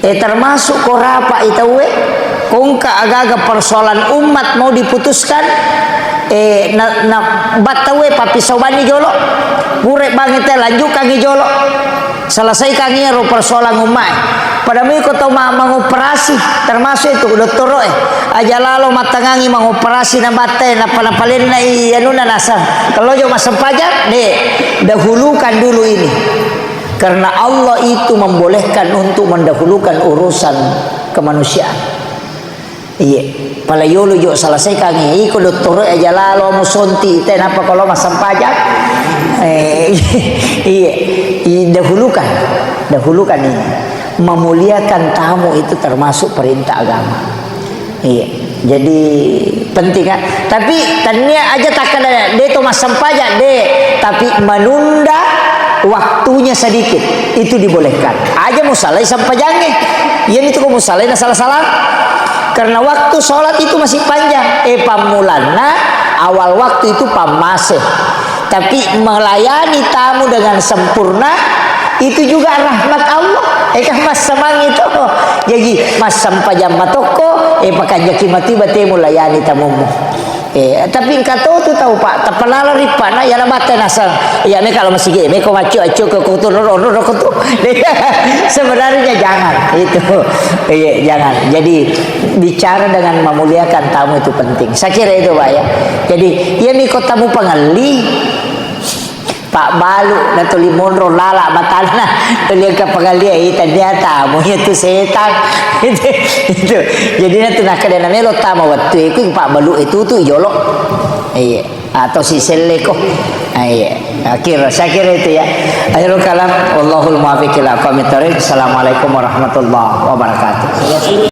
Eh, termasuk ko rapa'i tauwe, ko engka aga-aga persoalan umat mau diputuskan, eh, na, na, battaue pappisobanni jolo, pura bangngi te lanjukkangngi jolo, selesaikangngi ero persoalan umat e. Pada mui ko tau ma-, mangoperasi, termasuk itu dottoro'e, aja lalo mattangangi mangoperasi na battae, nappa napalennai anunna naseng, kello jo massempajang, de, dahulukan dulu ini. Karena Allah itu membolehkan untuk mendahulukan urusan kemanusiaan. Iya, pala yolo jo selesaikan, iko dottoro aja lalo musonti, te napa kalau massempajang? Eh, iya, i-, dahulukan, dahulukan ini. Memuliakan tamu itu termasuk perintah agama. Iya. Jadi penting, kan? Tapi tania aja takkeda de to massempajang, de, tapi menunda waktunya sedikit itu dibolehkan. Aja musalai sempajangnge. Iya itu ko musalai na salah-salah. Karena waktu sholat itu masih panjang. Eh, pammulanna awal waktu itu pammase. Tapi melayani tamu dengan sempurna, itu juga rahmat Allah. Eh, kan massamang itu. Jadi, massempajang matokko, eh, pakanjaki mati batemu layani tamumu. Eh, tapi engka to tu tau, Pak, tapalala ripana, ya, na batte naseng. Iya, me kalau masigi, me ko maccu, accu ke kutu, ro, ro, ro, kutu. Sebenarnya jangan, itu. Iya, jangan. Jadi, bicara dengan memuliakan tamu itu penting. Saya kira itu, Pak, ya. Jadi, iya mi ko tamu pangelli, pabbalu na tuli monro lala matanna, tuli engka pangelli, eh, tania tamu, iya tu setang. Itu, itu. Jadi, na tu nakkeda na melo tama wettu, eh, ku pabbalu itu tu jolo. Iya. Atau si selleko. Ah, iya. Akhir, saya kira itu ya. Akhirul kalam, wallahul muwaffiq ila aqwamit thariq. Assalamualaikum warahmatullahi wabarakatuh.